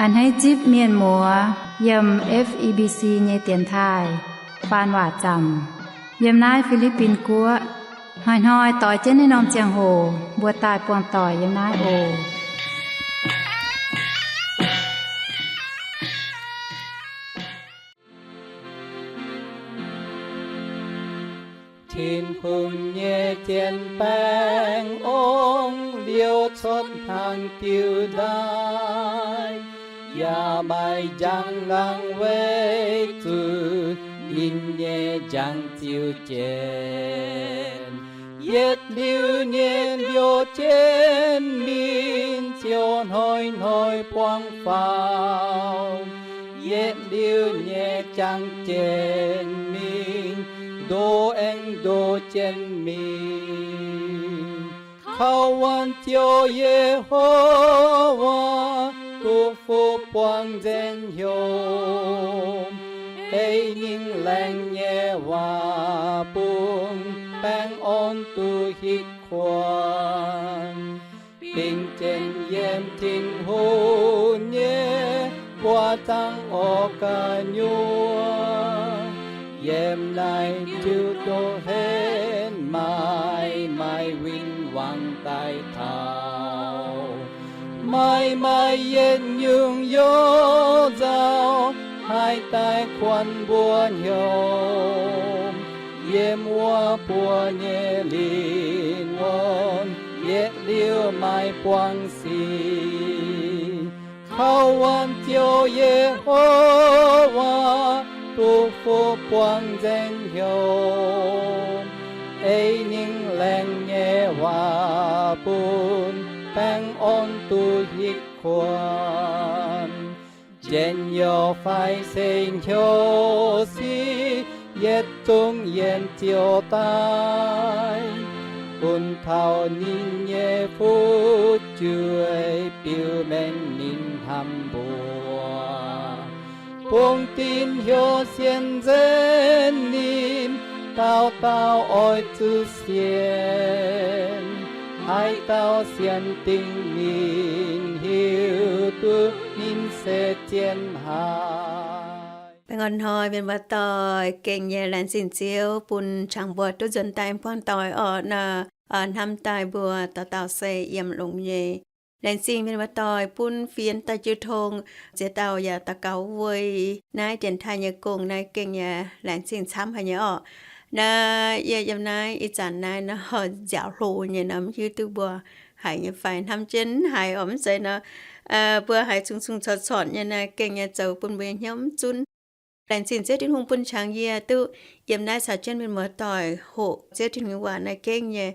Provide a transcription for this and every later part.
A'hneiv zipv mienh muoz yiem F E B C nyei dienx taaih faan waac zaamc yiem naaiv Fi^li^bin Guoqv. Hnoi-hnoi doix jienv naaiv norm ziangh hoc mbuo daaih buangh doic yiem naaiv oc. Tin-Hungh nyei jienv baengh orngv liouh cuotv hnaangx diuh ndaaih, yaac maaih njang laangz weic zuqc ninh nyei njang ziux jienv. Yietc liuz nyei liouh jienv mingh ziouc hnoi-hnoi buangv faaux. Yietc liuz nyei jangx jienv mingh, ndo aengx ndo jienv mingh. Kaux waanc ziouc Ye^ho^waa, duqv fuqv buangv nzaeng hnyouv. Ei ninh laengz nyei waac bun baengh orn duqv hitv kuonx. Bingx jienv yiem Tin-Hungh nyei buoz zaangv orv gu'nyuoz, yiem naaiv diuh doqc henv maaih, maaih win-wangv daaih taux. Maaih, maaih yietc nyungc youh nzauh haih daaih kuonx mbuo hnyouv. Yiem wuov buo nyei lingh wuonh yietc liuz maaih buangv sic. Kaux waanc ziouc Ye^ho^waa, duqv fuqv buangv nzaeng hnyouv. Ei ninh laengz nyei waac bun baengh orn duqv hitv kuonx. Njien-youh fai se hnyouv sic yietc zungv yiem ziouc daaih, bun taux ninh nyei fu'jueiv biux mengh ninh hnamv mbuo. Bungx dinc hnyouv sienx nzengc ninh, dauh dauh oix zuqc sienx. Haaix dauh sienx dingc ninh, hiuv duqv ninh se zien haic. Baengh orn hnoi mienh muoz-doic, gengh nyei laengz zingh Ziouv bun qangx mbuo duqv nzuonx daaih buangh doic orqc nor, hnamv daaih mbuo dauh dauh se yiem longx nyei. Laengz zingh mienh muoz-doic bun fienx daaih jiu tong, ziex dauh yaac daux gaux weic naaiv dienx taaih nyei gong naaiv gengh nyei laengz zingh camv haic nyei orqc. Naaiv yie yiem naaiv ih zanc naaiv nor nziaaux hlo nyei nor, mv hiuv duqv mbuo haiz nyei fai, hnamv jienv haiz orqc, mv zeiz nor, mbuo haiz cunx-cunx corc-corc nyei naaiv gengh nyei zoux bun mbuo nyei hnyouv mv zunv. Laengz zingh Ziouv Tin-Hungh bun qangx yie duqv yiem naaiv caux jienv mienh muoz-doic hoqc Ziouv Tin-Hungh nyei waac naaiv gengh nyei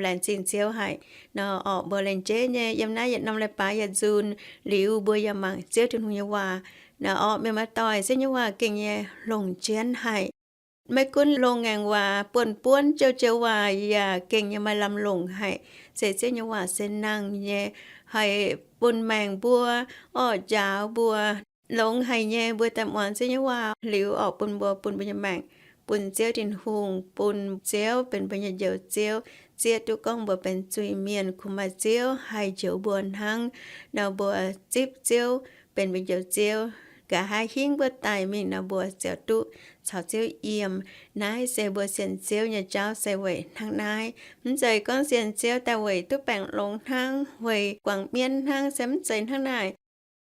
laengz zingh Ziouv haic. Nor orqc, mbuo laengz jeiv nyei yiem naaiv yietc norm leiz-baaix yietc nzunc liuz mbuo yaac mangc Ziouv Tin-Hungh nyei waac. Nor orqc, mienh muoz-doic, Ziouv nyei waac gengh nyei longc jienv haic. Maiv gunv loz-ngaengc waac, buonv-buonv jou-jou waac yaac gengh nyei maaih lamh longc haic. Se Ziouv nyei waac se nangh nyei, haih bun maengc mbuo, orqc, njaaux mbuo. Longx haic nyei, mbuo daaih muangx Ziouv nyei waac liuz orqc, bun mbuo, bun mbuo nyei maengc bun Ziouv Tin-Hungh, bun Ziouv benx mbuo nyei Njoux Ziouv. Zieqv duqv gorngv mbuo benx zuiz-mienh, kuv maaih Ziouv haih njoux mbuo hnangv. Nor mbuo zipv Ziouv benx mbuo Njoux Ziouv, nqa'haav hingv mbuo daic mingh nor, mbuo ziouc duqv caux Ziouv yiem. Naaiv se mbuo sienx Ziouv nyei jauv se weic hnangv naaiv. Mv zeiz gorngv sienx Ziouv daaih weic duqv baengh longx hnangv, weic guangc mienv hnangv, se mv zeiz hnangv naaic.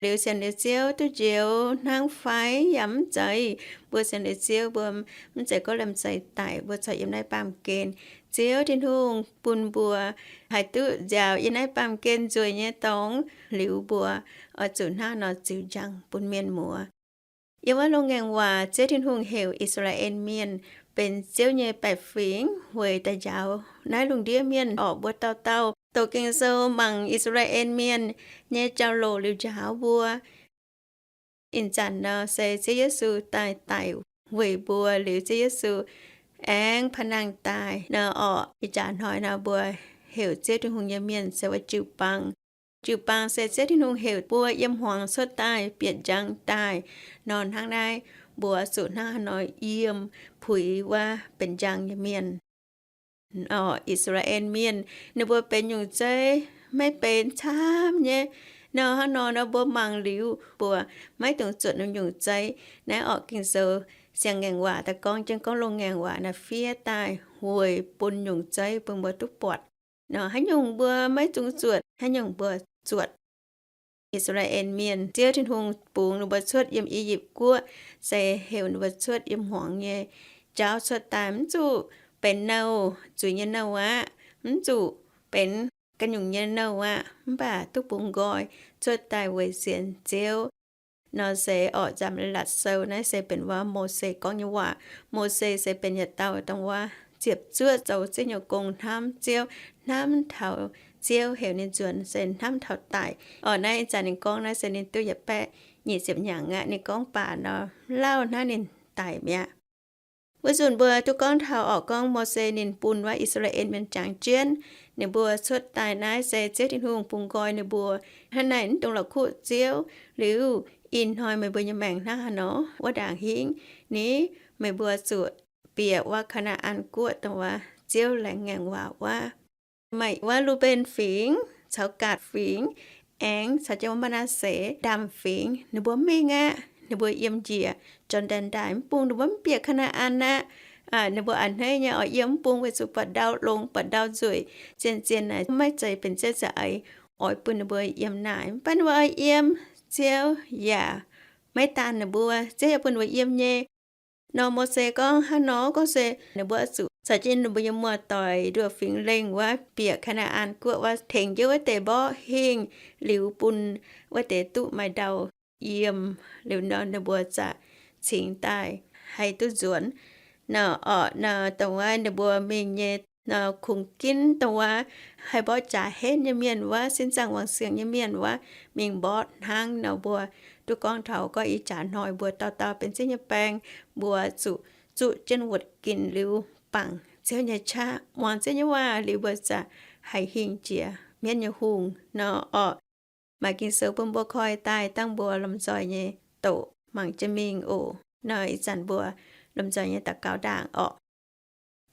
Liuz sienx liuz Ziouv duqv njoux hnangv fai? Yaac mv zeiz. Mbuo sienx liuz Ziouv, mbuo mv zeiz gorngv liemh zeih daic, mbuo corc yiem naaiv baamh gen. Ziouv Tin-Hungh bun mbuo haih duqv nziaaux yiem naaiv baamh gen nzueic nyei dorngx, liuz mbuo oix zuqc hnangv nor ziux njang bun mienh muoz. Yiem wuov loz-ngaengc waac Ziouv Tin-Hungh heuc I^saa^laa^en Mienh benx Ziouv nyei baeqc fingx weic daaih njaaux naaiv lungh ndiev mienh orqc. Mbuo dauh dauh doqc Ging-Sou mangc I^saa^laa^en Mienh nyei jauv-louc liuz njaaux mbuo. Ih zanc nor se Ziouv Yesu daaih daic weic mbuo liuz, Ziouv Yesu aengx paav nangh daaih nor orqc. Ih jaax hnoi nor mbuo heuc Ziouv Tin-Hungh nyei mienh se wuov jiu-baang. Jiu-baang se Ziouv Tin-Hungh heuc mbuo yiem hmuangx cuotv daaih, bieqc njang daaih. Nor hnangv naaiv, mbuo zuqc hnangv haaix nor yiem puix wuov benx njang nyei mienh. Orqc, I^saa^laa^en Mienh ninh mbuo benx nyungc zeiv maiv benx camv nyei. Nor hnangv nor nor mbuo mangc liuz mbuo maiv dungx zuotc naaiv nyungc zeiv. Naaiv orqc, Ging-Sou siang-ngaengc waac daaih gorngv jienv gorngv loz-ngaengc waac naaiv fiev daaih weic bun nyungc zeiv bun mbuo duqv buatc. Nor haaix nyungc mbuo maiv dungx zuotc, haaix nyungc mbuo zuotc. I^saa^laa^en Mienh, Ziouv Tin-Hungh bungx ninh mbuo cuotv yiem I^yipv Guoqv, se heuc ninh mbuo cuotv yiem hmuangx nyei jauv cuotv daaih, mv zuqc benx nouh zuiz nyei nouh aqv, mv zuqc benx ganh nyungc nyei nouh aqv, mv baac duqv bungx nqoi cuotv daaih weic sienx Ziouv. Nor se orqc, nzamc Latc Sou naaiv se benx wuov Mose gorngv nyei waac. Mose se benx yietc dauh dongh wuov ziepc zuoqv zoux Ziouv nyei gong, hnamv Ziouv, hnamv taux Ziouv heuc ninh nzuonx se hnamv taux daic. Orqc, naaiv ih zanc ninh gorngv naaiv se ninh duqv yietc baeqv nyic ziepc hnyangx aqv. Ninh gorngv baac nor, lauh hnangv ninh daic mi'aqv. Wuov nzunc mbuo duqv gorngv taux orqc, gorngv Mose ninh bun wuov I^saa^laa^en Mienh jangx jienv, ninh mbuo cuotv daaih naaiv se Ziouv Tin-Hungh bungx nqoi ninh mbuo. Hnangv naaic, mv dungx la'kuqv Ziouv. Liuz ih hnoi meih mbuo nyei maengc hnangv haaix nor, wuov ndaangc hingv ni, meih mbuo zuqc bieqc wuov Kaa^naa^an Guoqv dongh wuov Ziouv laengz ngaengc waac wuov. Maaih wuov Lu^mben Fingx caux Gaatc Fingx, aengx caux jienv wuov Maa^naa^se Ndaamv Fingx, ninh mbuo mv mingh aqv. Ninh mbuo yiem njiec Jor^ndaen Ndaaih mv bung, ninh mbuo mv bieqc Kaa^naa^an aqv. Ninh mbuo a'hneiv nyei oix yiem mv bung weic zuqc buatc ndau longx, buatc ndau nzueic. Zien-zien naaic maiv zeiz benx Ziouv za'eix oix bun ninh mbuo yiem naaic, mv baac ninh mbuo oix yiem, Ziouv yaac maiv daanh ninh mbuo, Ziouv yaac bun ninh mbuo yiem nyei. Nor Mose gorngv hnangv nor gorngv se ninh mbuo oix zuqc caux jienv ninh mbuo nyei muoz-doic nduoh fingx lengh wuov bieqc Kaa^naa^an Guoqv wuov, tengx jienv wuov deix mborqv hingh liuz bun wuov deix duqv maaih ndau yiem, liuz nor ninh mbuo zaqc cingx daaih haih duqv nzuonx. Nor orqc, nor dongh wuov ninh mbuo mingh nyei nor kungx ginv dongh wuov haih mborqv jaax henv nyei mienh wuov, sin zaangc wangc siangx nyei mienh wuov mingh mborqv hnangv. Nor mbuo duqv gorngv taux gorngv ih jaax hnoi mbuo dauh dauh benx Ziouv nyei baeng, mbuo zuqc zuqv jienv wuotc ginc liuz bangc Ziouv nyei qaqv, muangx Ziouv nyei waac liuz mbuo zaqc haih hingh jiex mienv nyei hungh. Nor orqc, maaih Ging-Sou bun mbuo koi daaih dangh mbuo lomh nzoih nyei doqc mangc jienv mingh oc. Nor ih zanc mbuo lomh nzoih nyei daux gaux ndaangc orqc.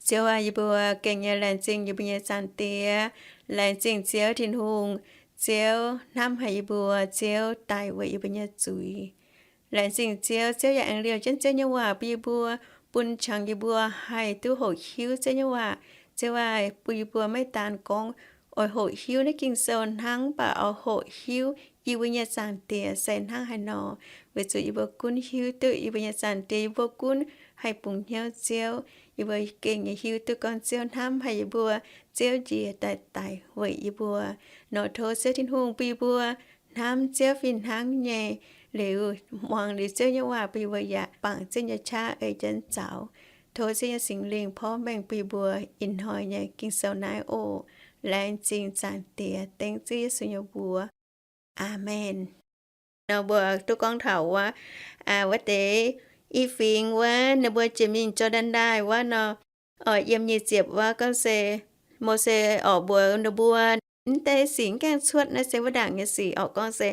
Ziouv aac, yie mbuo gengh nyei laengz zingh yie mbuo nyei Zaangc Diex. Laengz zingh Ziouv Tin-Hungh, Ziouv hnamv haic yie mbuo, Ziouv daic weic yie mbuo nyei zuiz. Laengz zingh Ziouv, Ziouv yaac aengx liouh jienv Ziouv nyei waac bun yie mbuo, bun qangx yie mbuo haih duqv hoqc hiuv Ziouv nyei waac. Ziouv aac, bun yie mbuo maiv daan gorngv oix hoqc hiuv naaiv Ging-Sou hnangv, mv baac oix hoqc hiuv yie mbuo nyei Zaangc Diex se hnangv haaix nor, weic zuqc yie mbuo gunv hiuv duqv yie mbuo nyei Zaangc Diex, yie mbuo gunv haih bungx hnyouv Ziouv, yie mbuo gengh nyei hiuv duqv gorngv Ziouv hnamv haic yie mbuo, Ziouv njiec daaih daic weic yie mbuo. Nor tov Ziouv Tin-Hungh bun yie mbuo hnamv Ziouv fih hnangv nyei, liuz muangx liuz Ziouv nyei waac bun yie mbuo yaac bangc Ziouv nyei qaqv ei jienv zaux. Tov Ziouv nyei Singx Lingh porv mengh bun yie mbuo ih hnoi nyei Ging-Sou naaiv oc. Laengz zingh Zaangc Diex, dengv Ziouv Yesu nyei mbuox. Aamen. Nor mbuo duqv gorngv taux wuov, wuov deix i fingx wuov ninh mbuo jiex mingh Jor^ndaen Ndaaih wuov nor, oix yiem nyic ziepc wuov gorngv se Mose orqc mbuox ninh mbuo, mv deix sic mv gaengh cuotv naaiv se wuov ndaangc nyei sic orqc, gorngv se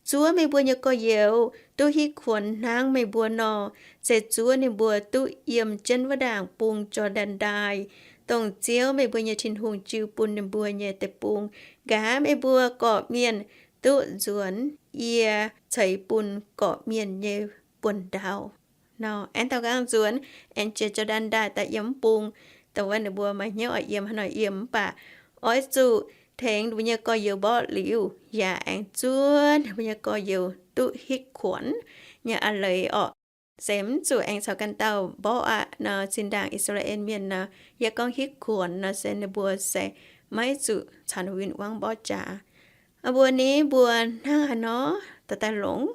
zuov meih mbuo nyei gorx-youz duqv hitv kuonx hnangv meih mbuo nor, se zuov ninh mbuo duqv yiem jienv wuov ndaangc bung Jor^ndaen Ndaaih, dongh Ziouv meih mbuo nyei Tin-Hungh jiu bun ninh mbuo nyei deic-bung. Nqa'haav meih mbuo gorqv-mienh duqv nzuonx yie ceix bun gorqv-mienh nyei buonx-ndau. Nor aengx daaux nqaang nzuonx, aengx jiex Jor^ndaen Ndaaih daaih yiem mv bung, dongh wuov ninh mbuo maaih hnyouv oix yiem haaix nor yiem, mv baac oix zuqc tengx ninh mbuo nyei gorx-youz mborqv liuz, yaac aengx zuov ninh mbuo nyei gorx-youz duqv hitv kuonx nyei a'leiz orqc. Se mv zuqc aengx caux ganh dauh mborqv aqv nor, zinh ndaangc I^saa^laa^en Mienh nor, yie gorngv hitv kuonx nor se ninh mbuo se maiv zuqc caux ninh win-wangv mborqv jaax. Mbuo ni mbuo hnangv haaix nor daaih daaih longx?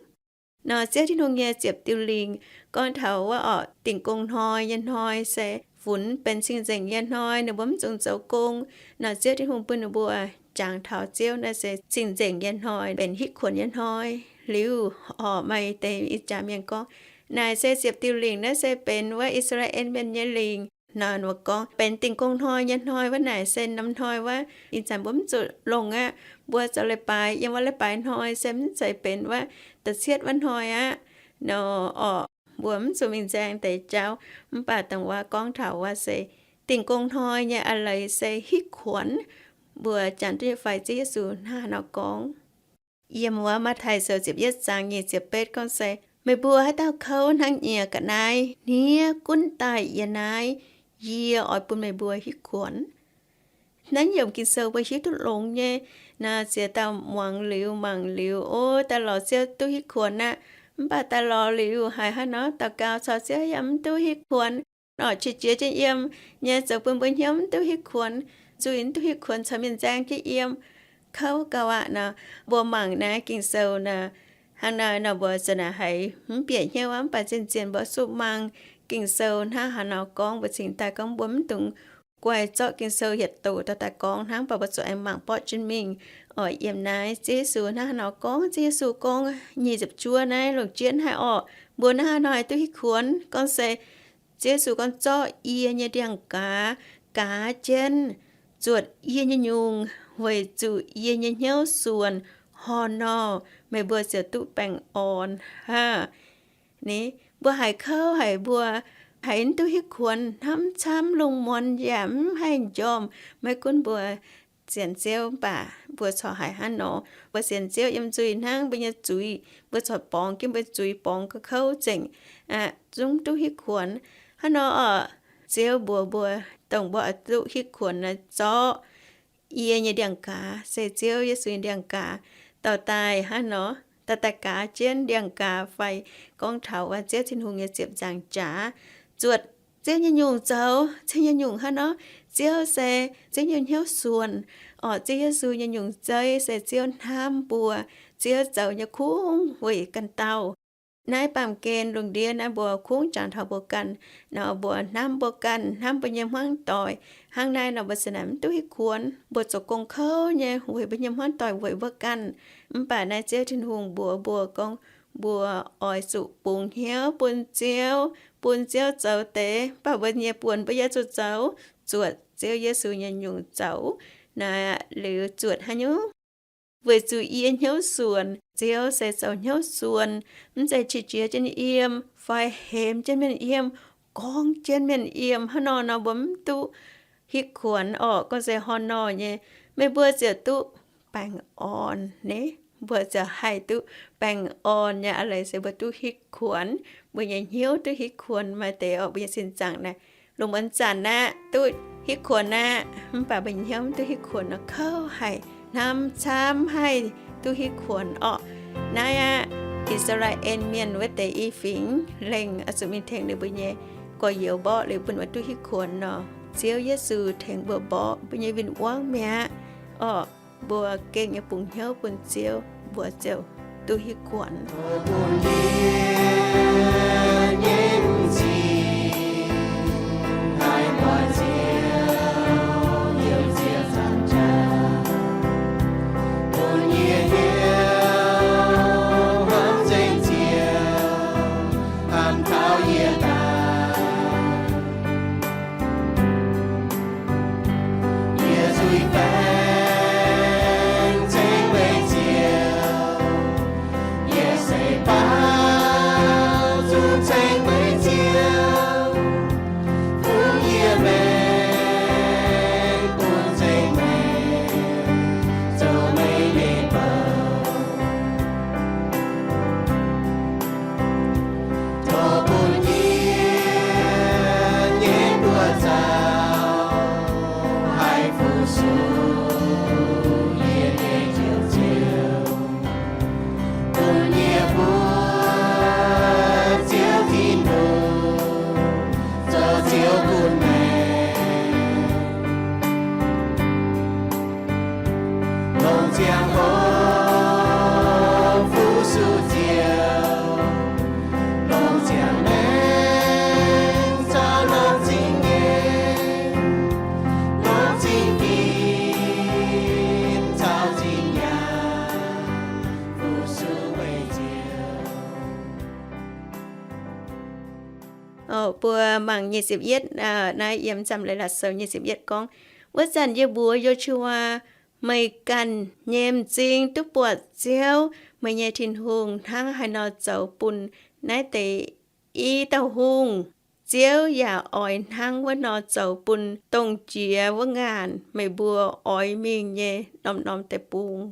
Nor Ziouv Tin-Hungh nyei ziepc diuh lingc gorngv taux wuov orqc, dingh gong hnoi nyei hnoi se funx benx cing-nzengc nyei hnoi, ninh mbuo mv dungx zoux gong. Nor Ziouv Tin-Hungh bun ninh mbuo jangx taux Ziouv naaiv se cing-nzengc nyei hnoi, benx hitv kuonx nyei hnoi. Liuz orqc, maaih deix ih jaax mienh gorngv, naaic se ziepc diuh lingc naaiv se benx wuov I^saa^laa^en Mienh nyei lingc. Nor ninh mbuo gorngv benx dingh gong hnoi nyei hnoi, wuov naaic se norm hnoi wuov ih zanc mbuo mv zuqc longc aqv. Mbuo zoux leiz-baaix yiem wuov leiz-baaix hnoi se mv zeiz benx wuov da'cietv wuov hnoi aqv. Nor orqc, mbuo mv zuqc mingh nzaeng deix jauv, mv baac dongh wuov gorngv taux wuov se dingh gong hnoi nyei a'leiz se hitv kuonx. Mbuo janx duqv nyei fai Ziouv Yesu hnangv haaix nor gorngv? yiem wuov Matv^tai Sou ziepc yietv zaang nyic ziepc betv gorngv se, meih mbuo haaix dauh kouv hnangv nyiec ga'naaiv hniev gunv daaih yiem naaiv, yie oix bun meih mbuo hitv kuonx. Naaiv yiemc Ging-Sou mbuo hiuv duqv longx nyei. Naaiv ziex dauh muangx liuz mangc liuz, o, daaih lorz Ziouv duqv hitv kuonx aqv. Mv baac daaih lorz liuz haiz hnangv nor daux gaux caux Ziouv yaac mv duqv hitv kuonx. Orqc, qiex jiez jienv yiem nyei, zoux bun mbuo hnyouv mv duqv hitv kuonx, nzuih mv duqv hitv kuonx, caux mienh nzaeng jienv yiem, kouv gauh aqv nor. Mbuo mangc naaiv Ging-Sou naaic, hnangv naaiv nor mbuo za'naaic haiz mv bieqc hnyouv aqv. Mv baac zien-zien mbuo zuqc mangc Ging-Sou hnangv haaix nor gorngv, mbuo cingx daaih gorngv mbuo mv dungx guaih zorqv Ging-Sou yietc doqc dorh daaih gorngv hnangv. Mv baac mbuo zuqc aengx mangc borqv jiex mingh. Orqc, yiem naaiv Ziouv Yesu hnangv haaix nor gorngv. Ziouv Yesu gorngv nyic ziepc juov naaiv longc jienv haic orqc, mbuo hnangv haaix nor haih duqv hitv kuonx. Gorngv se Ziouv Yesu gorngv, zorqv yie nyei ndiangx-gaaz gaaz jienv, zuotc yie nyei nyungc, weic zuqc yie nyei hnyouv suonc. Hnangv nor meih mbuo ziouc duqv baengh orn aqv. Ni, mbuo haiz kouv haic, mbuo haiz mv duqv hitv kuonx, hnamv camv, lungh muonz yaac mv haih njormh. Maiv gunv mbuo sienx Ziouv, mv baac mbuo corc haiz hnangv nor. Mbuo sienx Ziouv yiem nzuih hnangv, mbuo nyei zuiz, mbuo corc borngz jienv mbuo nyei zuiz, borngz gauh kouv nzengc aqv, zungv duqv hitv kuonx. Hnangv nor orqc, Ziouv mbuox mbuo, dongh mbuo oix duqv hitv kuonx naaiv, zorqv yie nyei ndiangx-gaaz, se Ziouv Yesu nyei ndiangx-gaaz, dorh daaih hnangv nor, dorh daaih gaaz jienv ndiangx-gaaz fai gorngv taux wuov Ziouv Tin-Hungh nyei ziepc nzaangc jaax, zuotc Ziouv nyei nyungc zoux. Ziouv nyei nyungc hnangv nor, Ziouv se Ziouv nyei hnyouv suonc. Orqc, Ziouv Yesu nyei nyungc zeiv se Ziouv hnamv mbuo. Ziouv zoux nyei kungx weic ganh dauh. Naaiv baamh gen lungh ndiev naaiv mbuo kungx jangx taux mbuo ganh nor, mbuo hnamv mbuo ganh, hnamv mbuo nyei hmuangv doic. Hnangv naaiv nor mbuo za'naaic mv duqv hitv kuonx. Mbuo zoux gong kouv nyei weic mbuo nyei hmuangv doic, weic mbuo ganh. Mv baac naaiv Ziouv Tin-Hungh mbuox mbuo gorngv, mbuo oix zuqc bungx hnyouv bun Ziouv, bun Ziouv zoux deix. Mv baac mbuo nyei buonc mbuo yaac zuqc zoux, zuotc Ziouv Yesu nyei nyungc zoux. Naaiv liuz zuotc haaix nyungc? Weic zuqc yie hnyouv suonc. Ziouv se zoux hnyouv suonc, mv zeiz qiex jiez jienv yiem fai hemx jienv mienh yiem, gorngv jienv mienh yiem. Hnangv nor nor mbuo mv duqv hitv kuonx orqc. Gorngv se hnangv nor nyei, meih mbuo ziouc duqv baengh orn ni. Mbuo ziouc haih duqv baengh orn nyei. Aa leiz se mbuo duqv hitv kuonx, mbuo nyei hnyouv duqv hitv kuonx. Maaih deix orqc, mbuo nyei sin zaangc naaiv lungh muonz zanc aqv duqv hitv kuonx aqv, mv baac mbuo nyei hnyouv mv duqv hitv kuonx nor, kouv haic, hnamv camv haih duqv hitv kuonx orqc. Naaiv aqv, I^saa^laa^en Mienh wuov deix i fingx lengh oix zuqc mingh tengx ninh mbuo nyei gorx-youz mborqv liuz bun ninh mbuo duqv hitv kuonx nor, Ziouv Yesu tengx mbuo mborqv mbuo nyei win-wangv mi'aqv orqc. Mbuo gengh nyei bungx hnyouv bun Ziouv, mbuo ziouc duqv hitv kuonx. Yie zuiz baengc ceng meih Ziouv, yie seix baaux zuqc ceng meih Ziouv, bun yie maengx bun ceng meih, zoux meih nyei bou. Tov bun yie nyei buoz-zaux haih fu-sux yie nyei Njoux Ziouv, bun yie mbuo Ziouv Tin-Hungh zoux Ziouv bun meih. Longc ziangh hoc fu-sux Ziouv, longc ziangh maengc caux longc zingh nyeic, longc zingh ginx caux zingh nyaanh fu-sux meih Ziouv. Mbuo mangc nyic ziepc yietv, naaiv yiem Nzamc Leiz-Latc Sou nyic ziepc yietv gorngv, wuov zanc yie mbuox Yo^su^waa, meih ganh nyei m'zing duqv buatc Ziouv, meih nyei Tin-Hungh, hnangv haaix nor zoux bun naaiv deix i dauh hungh, Ziouv yaac oix hnangv wuov nor zoux bun dongh jiex wuov ngaanc meih mbuo oix mingh nyei norm-norm deic-bung.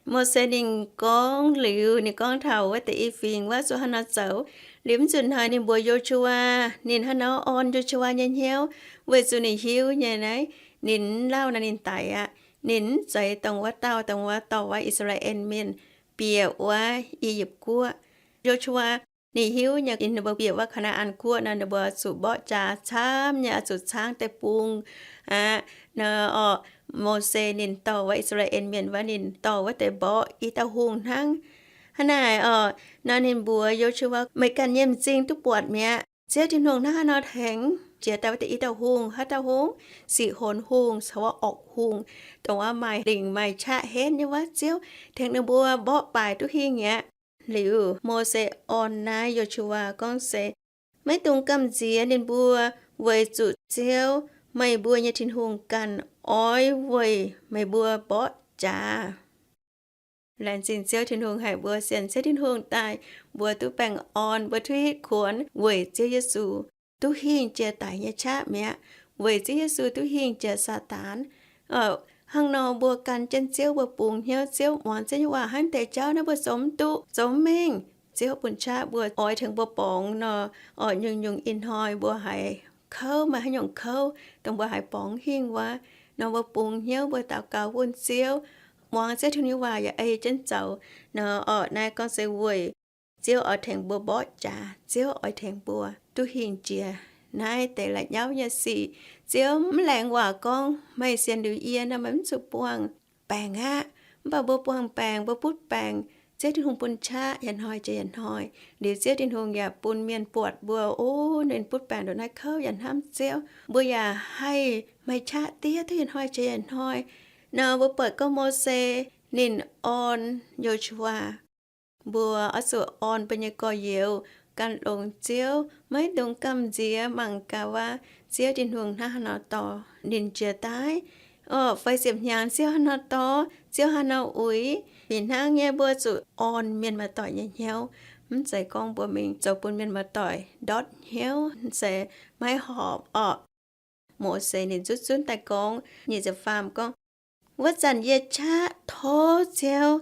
Mose ninh gorngv liuz, ninh gorngv taux wuov deix i fingx wuov zuqc hnangv nor zoux. Liuz mv zuqc hnoi ninh mbuox Yo^su^waa, ninh hnangv nor orn Yo^su^waa nyei hnyouv, weic zuqc ninh hiuv nyei naaiv, ninh mv lauh nor ninh daic aqv. Ninh mv zeiz dongh wuov dauh, dongh wuov dorh wuov I^saa^laa^en Mienh bieqc wuov I^yipv Guoqv. Yo^su^waa ninh hiuv nyei, ninh mbuo bieqc wuov Kaa^naa^an Guoqv nor, ninh mbuo zuqc mborqv jaax camv nyei, oix zuqc caangv deic-bung aqv. Nor orqc, Mose ninh dorh wuov I^saa^laa^en Mienh wuov, ninh dorh wuov deix mborqv i dauh hungh hnangv. Hnangv naaic orqc, nor ninh mbuox Yo^su^waa, meih ganh nyei m'zing duqv buatc mi'aqv. Ziouv Tin-Hungh hnangv haaix nor tengx jiex daaih wuov deix i dauh hungh, haaix dauh hungh? Siqv-Honx Hungh caux wuov Orqc Hungh, dongh wuov maaih lingc maaih qaqv henv nyei wuov. Ziouv tengx ninh mbuo mborqv baaic duqv hingh mi'aqv. Liuz Mose orn naaiv Yo^su^waa gorngv se, maiv dungx gamh nziex ninh mbuo, weic zuqc Ziouv, meih mbuo nyei Tin-Hungh, ganh oix weic meih mbuo mborqv jaax. Laengz zingh Ziouv Tin-Hungh haic, mbuo sienx Ziouv Tin-Hungh daaih, mbuo duqv baengh orn, mbuo duqv hitv kuonx weic Ziouv Yesu duqv hingh jiex daic nyei qaqv mi'aqv, weic Ziouv Yesu duqv hingh jiex Saadaan. Hnangv nor mbuo gan jienv Ziouv, mbuo bungx hnyouv Ziouv, muangx Ziouv nyei waac hnangv deix jauv naaiv mbuo zoux mv duqv, zoux mv mengh. Ziouv bun qaqv mbuo, oix tengx mbuo borngz nor, oix nyungc-nyungc ih hnoi mbuo haiz kouv, maaih haaix nyungc kouv dongh mbuo haiz borngz hingh wuov, nor mbuo bungx hnyouv, mbuo daux gaux bun Ziouv, muangx Ziouv Tin-Hungh nyei waac yaac ei jienv zoux. Nor orqc, naaiv gorngv se weic Ziouv oix tengx mbuo mborqv jaax, Ziouv oix tengx mbuo duqv hingh jiex naaiv deix la'nyauv nyei sic. Ziouv mv laengz waac gorngv, meih sienx liuz yie nor meih mv zuqc buangh baengc aqv. Mv baac mbuo buangh baengc, mbuo butv baengc, Ziouv Tin-Hungh bun qaqv yietc hnoi jiex yietc hnoi. Liuz Ziouv Tin-Hungh yaac bun mienh buatc mbuo, o, ninh butv baengc ndongc naaiv kouv yaac hnamv Ziouv, mbuo yaac haih maaih qaqv diev duqv yietc hnoi jiex yietc hnoi. Nor mbuo buatc gorngv Mose ninh orn Yo^su^waa, mbuo oix zuqc orn mbuo nyei gorx-youz gan longx Ziouv, maiv dungx gamh nziex mangc gaax wuov Ziouv Tin-Hungh hnangv haaix nor dorh ninh jiex daaih, orqc, feix ziepc hnyangx Ziouv haaix nor dorh, Ziouv haaix nor uix. Fih hnangv nyei mbuo zuqc orn mienh muoz-doic nyei hnyouv. Mv zeiz gorngv mbuo mingh zoux bun mienh muoz-doic ndortv hnyouv se maiv horpc orqc. Mose ninh zutv zunv daaih gorngv, nyic ziepc faam gorngv, wuov zanc yie qaqv tov Ziouv,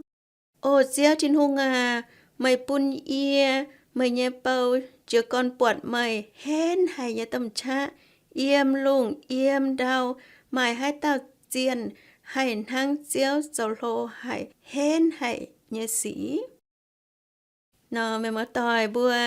O Ziouv Tin-Hungh aac, meih bun yie, meih nyei bou, jiez gorn buatc meih henv haic nyei domh qaqv, yiem lungh yiem ndau, maaih haaix dauh zienh haih hnangv Ziouv zoux hlo haic, henv haic nyei sic? Nor mienh muoz-doic mbuo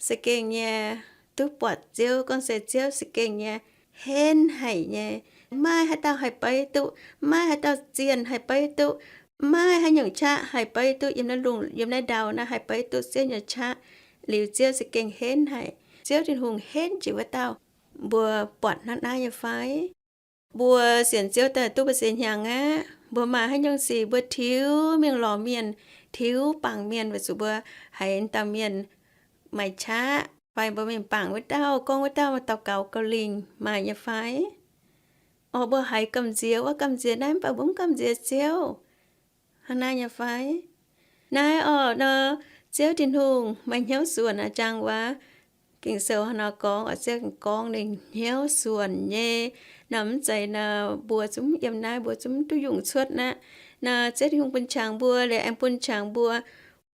za'gengh nyei duqv buatc Ziouv gorngv se Ziouv za'gengh nyei henv haic nyei. Maiv maaih haaix dauh haih beiv duqv, maiv maaih haaix dauh zienh haih beiv duqv, maiv maaih haaix nyungc qaqv haih beiv duqv, yiem naaiv lungh yiem naaiv ndau naaiv haih beiv duqv Ziouv nyei qaqv. Liuz Ziouv za'gengh henv haic. Ziouv Tin-Hungh henv jiex wuov dauh, mbuo buatc hnangv naaiv nyei fai? Mbuo sienx Ziouv daaih duqv mbu'ziex hnyangx aqv, mbuo maaih haaix nyungc sic mbuo tiux mingh lorz mienh, tiux bangc mienh weic zuqc mbuo haiz dauh mienh maaih qaqv, fai mbuo mingh bangc wuov dauh, gorngv wuov dauh daux gaux gauh lingh, maaih nyei fai? Orqc, mbuo haiz gamh nziex wuov gamh nziex naaiv, mv baac mbuo mv gamh nziex Ziouv. Hnangv naaiv nyei fai? Naaiv orqc nor, Ziouv Tin-Hungh maaih hnyouv suonc a'jang wuov. Ging-Sou hnangv nor gorngv, orqc, Ziouv gorngv ninh hnyouv suonc nyei. Nor mv zeiz nor mbuo zungv yiem naaiv mbuo zungv duqv yungc cuotv aqv. Nor Ziouv Tin-Hungh bun qangx mbuo, liuz aengx bun qangx mbuo,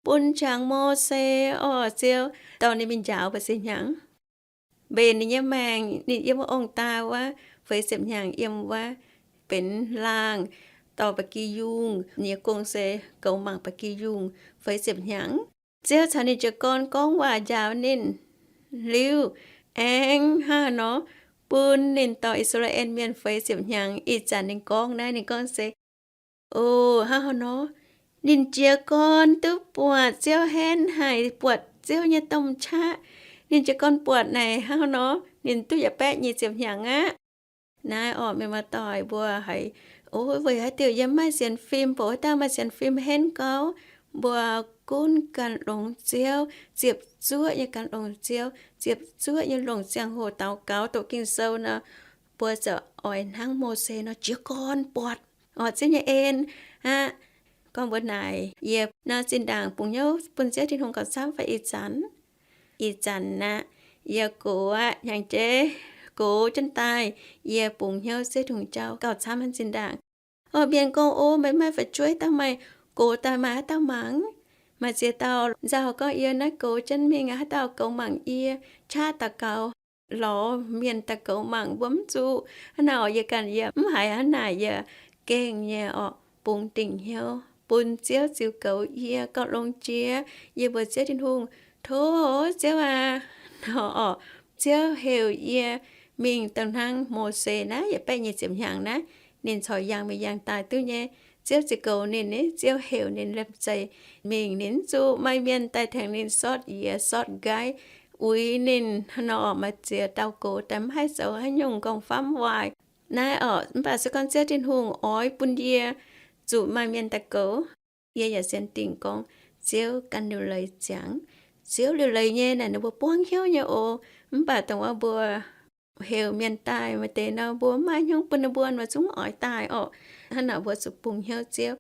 bun qangx Mose, orqc, Ziouv dorh ninh mingh njaaux mbu'ziex hnyangx. Mbenc ninh nyei maengc, ninh yiem wuov ong-daa wuov, feix ziepc hnyangx yiem wuov, benx laangh, dorh ba'gi yungh, ninh nyei gong se goux mangc ba'gi yungh, feix ziepc hnyangx. Ziouv caux ninh jiez gorn gorngv waac njaaux ninh liuz, aengx hnangv haaix nor bun ninh dorh I^saa^laa^en Mienh feix ziepc hnyangx. Ih zanc ninh gorngv naaiv, ninh gorngv se, o, hnangv haaix nor ninh jiez gorn duqv buatc Ziouv henv haic, buatc Ziouv nyei domh qaqv. Ninh jiez gorn buatc naaic hnangv haaix nor ninh duqv yaac baeqv nyic ziepc hnyangx aqv. Naaiv orqc, mienh muoz-doic mbuo haiz, o, weic haaix diuc yie mv maaih sienx fim, bouc wuov dauh maaih sienx fim henv gau. Mbuo gunv gan longx Ziouv, ziepc zuoqv nyei gan longx Ziouv, ziepc zuoqv nyei longc ziangh hoc daux gaux doqc Ging-Sou nor, mbuo ziouc oix hnangv Mose nor jiez gorn buatc, orqc, Ziouv nyei en aqv. Gorngv mbuo naaic, yie nor zinh ndaangc bungx hnyouv bun Ziouv Tin-Hungh gauh camv fai ih zanc? Ih zanc aqv, yie gox aqv, hnyangx-jeiv gox jienv daaih, yie bungx hnyouv Ziouv Tin-Hungh jauv gauh camv hnangv zinh ndaangc. Orqc, mienh gorngv, o, meih maaih fu'jueiv dangh meih gox daaih maaih haaix dauh mangc? Maaih ziex dauh nzauh gorngv, Yie naaiv gox jienv mingh, haaix dauh goux mangc yie? Qaqv daux gaux, lorz mienh daaih goux mangc, mbuo mv zuqc. Hnangv naaic orqc, yie ganh yie mv haiz hnangv naaic, yie gengh nyei orqc, bungx dingc hnyouv bun Ziouv ziux goux yie, gauh longx jiex. Yie mbuox Ziouv Tin-Hungh, Tov Ziouv aac, nor orqc, Ziouv heuc yie mingh dongh hnangv Mose naaiv yietc baeqv nyic ziepc hnyangx naaiv, ninh corc yangh mingh yangh daaih duqv nyei. Ziouv ziux goux ninh, Ziouv heuc ninh liemh zeih mingh, ninh mv zuqc. Maaih mienh daaih tengx ninh sortv yiez sortv nqaiv, uix ninh. Hnangv nor orqc, maaih ziex dauh gox daaih mv haih zoux haaix nyungc, nqorngv-famv waaic naaiv orqc. Mv baac se gorngv Ziouv Tin-Hungh oix bun yie zuqc maaih mienh daaih goux, yie yaac sienx dingc gorngv Ziouv ganh liuc leiz ziangx. Ziouv liuc leiz nyei naaic, ninh mbuo buangv hnyouv nyei oc. Mv baac dongh wuov mbuo heuc mienh daaih maaih deix nor, mbuo mv maaih hnyouv bun ninh mbuo, ninh mbuo zungv oix daaih orqc. Hnangv naaic mbuo zuqc bungx hnyouv Ziouv.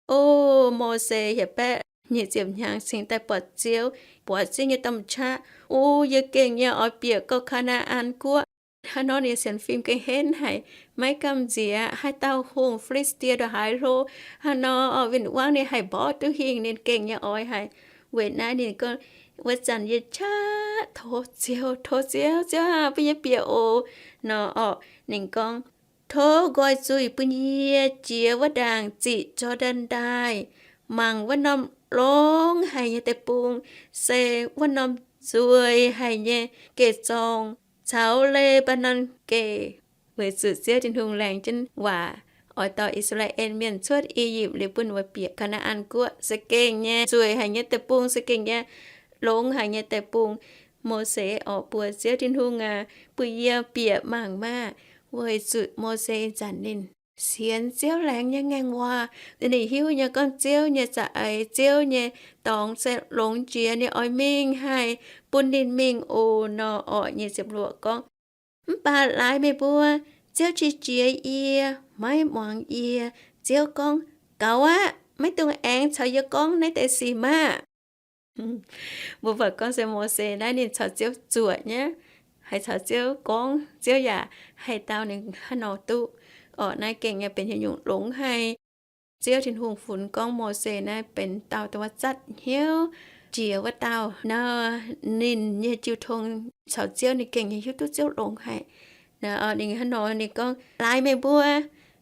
O, Mose yietc baeqv nyic ziepc hnyangx cingx daaih buatc Ziouv, buatc Ziouv nyei domh qaqv. O, yie gengh nyei oix bieqc gorx Kaa^naa^an Guoqv. Hnangv nor ninh sienx fim gengh henv haic, maiv gamh nziex haaix dauh hungh Fi^li^saa^die ndongc haaix hlo. Hnangv nor orqc, win-wangv ninh haih mborqv duqv hingh, ninh gengh nyei oix haic. Weic naaiv ninh gorngv, Wuov zanc yie qaqv tov Ziouv, tov Ziouv, Ziouv aah, bun yie bieqc oc. Nor orqc, ninh gorngv, Tov nqoi zuiz bun yie jiex wuov ndaangc ziqc Jor^ndaen Ndaaih, mangc wuov norm longx haic nyei deic-bung, se wuov norm nzueic haic nyei gec zorng caux Le^mbaa^norn Gec. Weic zuqc Ziouv Tin-Hungh laengz jienv waac oix dorh I^saa^laa^en Mienh cuotv I^yipv liuz bun ninh mbuo bieqc Kaa^naa^an Guoqv, za'gengh nyei nzueic haic nyei deic-bung, za'gengh nyei longx haic nyei deic-bung. Mose orqc, mbuox Ziouv Tin-Hungh aac, bun yie bieqc mangc maah! Weic zuqc Mose ih zanc ninh sienx Ziouv laengz nyei ngaengc waac. Ninh hiuv nyei gorngv Ziouv nyei za'eix, Ziouv nyei dorngx se longx jiex, ninh oix mingh haih bun ninh mingh oc. Nor orqc, nyic ziepc luoqc gorngv, Mv baac laaix meih mbuo, Ziouv qiex jiez yie, maiv muangx yie. Ziouv gorngv, Gaux aqv. Maiv dungx aengx caux yie gorngv naaiv deix sic maah! Mbuo buatc gorngv se Mose naaiv ninh caux Ziouv zuoqc nyei, haih caux Ziouv gorngv, Ziouv yaac haih dau ninh haaix nor duqv. Orqc, naaiv gengh nyei benx haaix nyungc longx haic. Ziouv Tin-Hungh funx gorngv Mose naaiv benx dauh dongh wuov zatv hnyouv jiex wuov dauh nor, ninh nyei jiu tong caux Ziouv ninh gengh nyei hiuv duqv Ziouv longx haic. Nor ninh hnangv nor ninh gorngv, Laaix meih mbuo,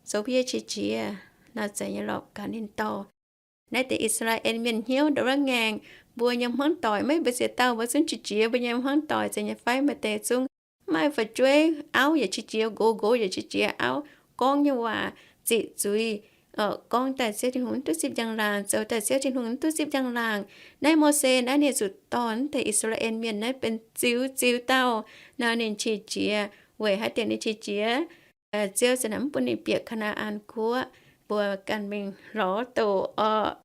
zoux bun yie qiex jiez. Nor zeiz nyei lorqc, gaax ninh dorh naaiv deix I^saa^laa^en Mienh hnyouv ndongc wuov ngaengc, mbuo nyei hmuangv doic maiv mbuo ziex dauh mbuo zungv qiex jiez, mbuo nyei hmuangv doic zeiz nyei fai? Maaih deix zungv maaih fu'jueiv auv yaac qiex jiez, nqox nqox yaac qiex jiez auv, gorngv nyei waac ziqc zuiz, gorngv daaih Ziouv Tin-Hungh mv duqv zipv njang-laangc, zoux daaih Ziouv Tin-Hungh mv duqv zipv njang-laangc. Naaiv Mose naaiv ninh zuqc dorh naaiv deix I^saa^laa^en Mienh naaiv benx ziux ziux dauh nor, ninh qiex jiez. Weic haaix diuc ninh qiex jiez? Ziouv za'naaic mv bun ninh bieqc Kaa^naa^an Guoqv, mbuo ganh mingh lorz doqc orqc.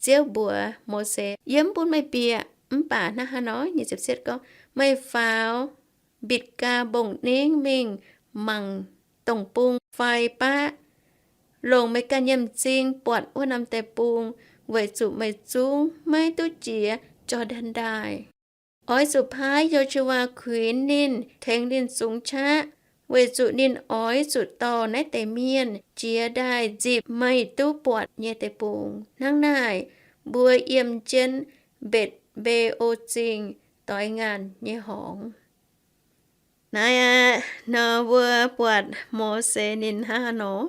Ziouv mbuox Mose, Yie mv bun meih bieqc. Mv baac hnangv haaix nor? Nyic ziepc cietv gorngv, Meih faaux Mbitc^gaa Mbong^ningv mingh mangc dongh bung fai baqv, longc meih ganh nyei m'zing buatc wuov norm deic-bung, weic zuqc meih zungv maiv duqv jiex Jor^ndaen Ndaaih. Oix zuqc paaiv Yo^su^waa kuinx ninh, tengx ninh zungx qaqv, weic zuqc ninh oix zuqc dorh naaiv deix mienh jiex ndaaih nzipc meih duqv buatc nyei deic-bung. Hnangv naaic, mbuo yiem jienv Mbetc^mbe^o Zingh doix ngaanh nyei horngz. Naaiv aqv, nor mbuo buatc Mose ninh hnangv haaix nor.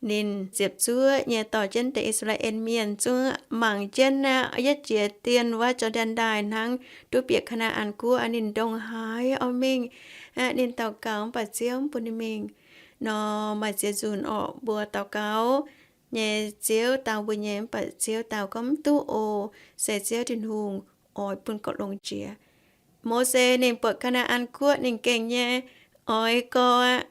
Ninh ziepc zuoqv nyei dorh jienv deix I^saa^laa^en Mienh zungv mangc jienv aqv, yietv jiex dien wuov Jor^ndaen Ndaaih hnangv, duqv bieqc Kaa^naa^an Guoqv. Ninh ndongc haaix oix mingh, ninh daux gaux mv baac Ziouv mv bun ninh mingh. Nor maaih ziex nzunc orqc, mbuo daux gaux nyei, Ziouv dau mbuo nyei, mv baac Ziouv dau gorngv mv duqv oc, se Ziouv Tin-Hungh oix bun gauh longx jiex. Mose ninh buatc Kaa^naa^an Guoqv ninh gengh nyei oix gau aqv,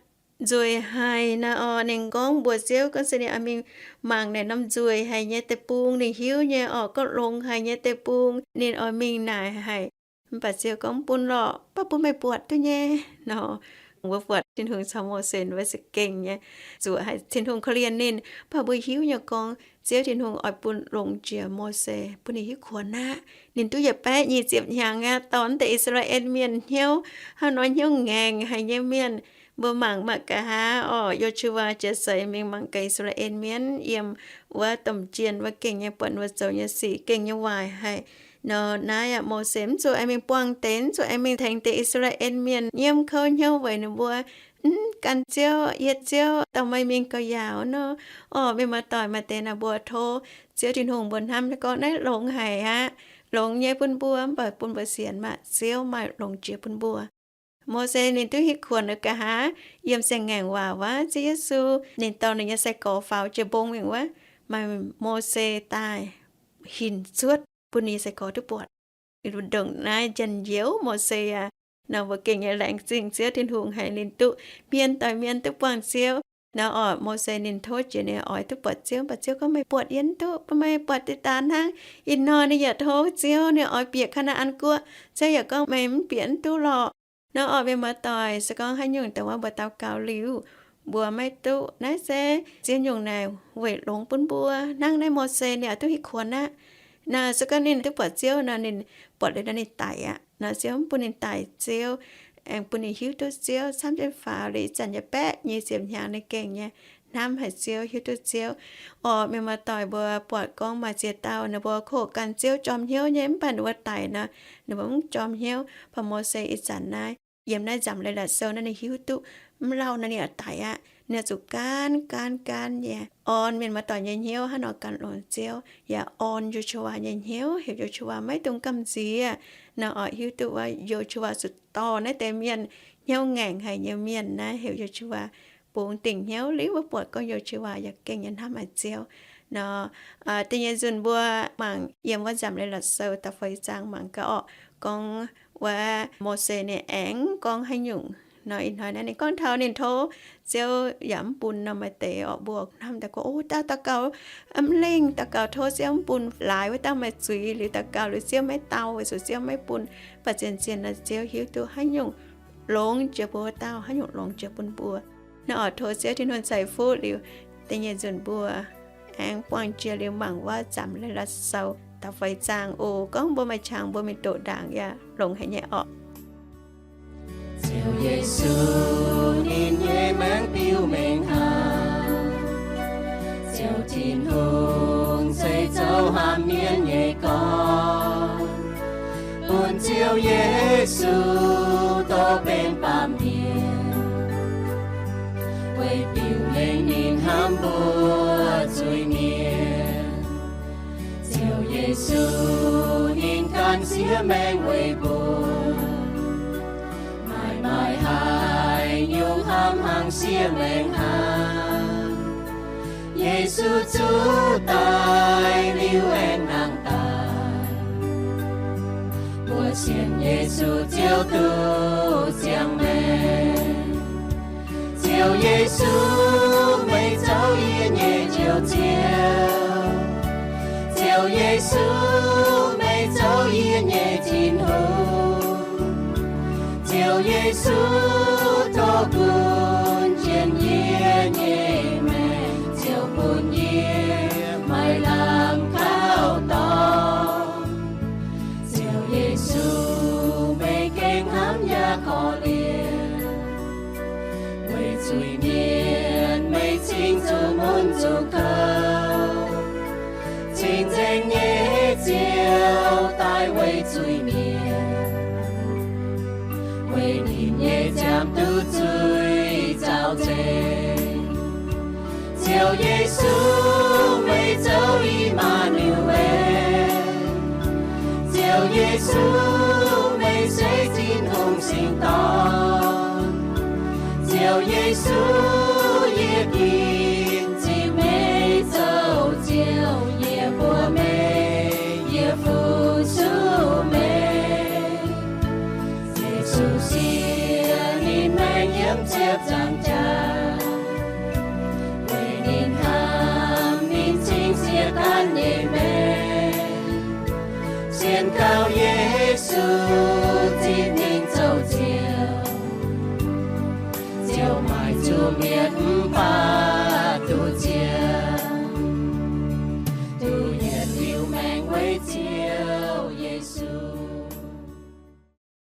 nzueic haic nor orqc, ninh gorngv mbuox Ziouv gorngv se ninh oix mingh mangc naaic norm nzueic haic nyei deic-bung. Ninh hiuv nyei orqc, gorngv longx haic nyei deic-bung ninh oix mingh naaic haic. Mv baac Ziouv gorngv mv bun lorqc, mv baac bun meih buatc duqv nyei nor. Mbuo buatc Tin-Hungh caux Mose wuov se gengh nyei zuoqc haic, Tin-Hungh korv-lienh ninh. Mv baac mbuo hiuv nyei gorngv Ziouv Tin-Hungh oix bun longx jiex Mose, bun ninh hiuv kuonx aqv. Ninh duqv yietc baeqv nyic ziepc hnyangx aqv, dorh naaiv deix I^saa^laa^en Mienh hnyouv hnangv nor hnyouv ngaengc haic nyei mienh. Mbuo mangc maah, nqa'haav orqc, Yo^su^waa jiex seix mingh mangc gaax I^saa^laa^en Mienh yiem wuov domh jien wuov gengh nyei buatc wuov zoux nyei sic gengh nyei waaic haic. Nor naaiv aeqv, Mose mv zuqc aengx mingh buangh deix, mv zuqc aengx mingh tengx deix I^saa^laa^en Mienh nyiemv kouv hnyouv weic ninh mbuo mv gan Ziouv, yietc Ziouv dorh meih mingh gauh yaauc nor. Orqc, mienh muoz-doic, maaih deix naaic mbuo tov Ziouv Tin-Hungh mbuo hnamv gorngv naaiv longx haic aqv, longx nyei bun mbuo, mv baac bun mbuo sienx maah, Ziouv maaih longx jiex bun mbuo. Mose ninh duqv hitv kuonx nqa'haav yiem siang-ngaengc waac wuov, Ziouv Yesu ninh dorh ninh nyei sai-gorx faaux jiex mbong mingh wuov, maaih Mose daaih hinc cuotv bun ninh nyei sai-gorx duqv buatc. Ndongc naaiv njien-youh Mose aqv. Nor mbuo gengh nyei laengz zingh Ziouv Tin-Hungh haic, ninh duqv hmien doix hmien duqv buangh Ziouv. Nor orqc, Mose ninh tov jiex ninh oix duqv buatc Ziouv, mv baac Ziouv gorngv, meih buatc yie mv duqv, meih buatc deix daaih hnangv. Ih hnoi ninh yaac tov Ziouv, ninh oix bieqc Kaa^naa^an Guoqv. Ziouv yaac gorngv, meih mv bieqc mv duqv lorqc. Nor orqc, mienh muoz-doic, se gorngv haaix nyungc dongh wuov mbuo daux gaux liuz, mbuo maiv duqv, naaiv se Ziouv nyungc naaic weic longx bun mbuo. Hnangv naaiv Mose ninh yaac duqv hitv kuonx aqv. Naaiv se gorngv ninh duqv buatc Ziouv nor, ninh buatc liuz nor ninh daic aqv. Nor Ziouv mv bun ninh daic, Ziouv aengx bun ninh hiuv duqv Ziouv camv jienv faaux liuz ih zanc yaac baeqv nyei ziepc hnyangx ninh gengh nyei hnamv haic Ziouv, hiuv duqv Ziouv. Orqc, mienh muoz-doic, mbuo buatc gorngv maaih ziex dauh ninh mbuo koqv gan Ziouv jorm hnyouv nyei, mv baac ninh mbuo daic nor, ninh mbuo mv jorm hnyouv. Baac Mose ih zanc naaiv yiem naaiv Nzamc Leiz-Latc Sou naaiv ninh hiuv duqv mv lauh nor ninh yaac daic aqv. Ninh zuqc gaanv gaanv gaanv nyei orn mienh muoz-doic nyei hnyouv hnangv nor gan longx Ziouv, yaac orn Yo^su^waa nyei hnyouv, heuc Yo^su^waa maiv dungx gamh nziex. Nor orqc, hiuv duqv wuov Yo^su^waa zuqc dorh naaiv deix mienh hnyouv ngaengc haic nyei mienh naaiv, heuc Yo^su^waa bungx dingc hnyouv liuz wuov buatc gorngv Yo^su^waa yaac gengh nyei hnamv haic Ziouv. Nor da'nyeic nzunc mbuo mangc yiem wuov Nzamc Leiz-Latc Sou da'feix zaang mangc gaax orqc, gorngv wuov Mose ninh aengx gorngv haaix nyungc. Nor ih hnoi naaiv ninh gorngv taux ninh tov Ziouv yaac mv bun nor, maaih deix orqc mbuo hnamv daaih gorngv, o, dauh daux gaux mv lengh, daux gaux tov Ziouv mv bun laaix wuov dauh maaih zuiz liuz daux gaux liuz Ziouv maiv dau, weic zuqc Ziouv maiv bun. Mv baac zien-zien nor Ziouv hiuv duqv haaix nyungc longx jiex mbuo wuov dauh, haaix nyungc longx jiex bun mbuo. Nor orqc, tov Ziouv Tin-Hungh ceix fuqv liuz, da'nyeic nzunc mbuo aengx buangh jiex liuz mangc wuov Nzamc Leiz-Latc Sou da'feix zaang oc. Gorngv mbuo maaih qangx mbuo mingh doqc ndaangc yaac longx haic nyei orqc. Ziouv Yesu, ninh nyei maengc biux mengh hnangv. Ziouv Tin-Hungh se zoux hnamv mienh nyei gorn, bun Ziouv Yesu dorh benx baamh mienh, weic biux mengh ninh hnamv mbuo zuiz-mienh. Ziouv Yesu, ninh gan siev maengc weic mbuo, maaih maaih haaix nyungc hnamv hnaangx siev maengc hnangv. Yesu zuqc daic liuz aengx nangh daaih, mbuo sienx Yesu Ziouv duqv ziangh maengc. Ziouv Yesu, meih zoux yie nyei Njoux Ziouv. Ziouv Yesu, meih zoux yie nyei Tin-Hungh. Ziouv Yesu, tov gunv jienv yie nyei maengc, Ziouv bun yie maaih lamh kaux dorngx. Ziouv Yesu, meih gengh hnamv yaac korv-lienh, weic zuiz-mienh meih cingx zuqc mun zuqc kouv. Cing-Nzengc nyei Ziouv daaih weic zuiz-mienh, weic ninh nyei ziangh duqv zuiz zaux nzengc. Ziouv Yesu, meih zoux I^maa^nu^en. Ziouv Yesu, meih se Tin-Hungh singx dorn. Ziouv Yesu, yie ginv zipv meih zoux Ziouv, yie mbuox meih, yie fu-sux meih. Yesu siev ninh maengc yiem ziepc nzaangc jaax, weic ninh hnamv ninh cing siev ganh nyei maengc. Sienx kaux Yesu zipv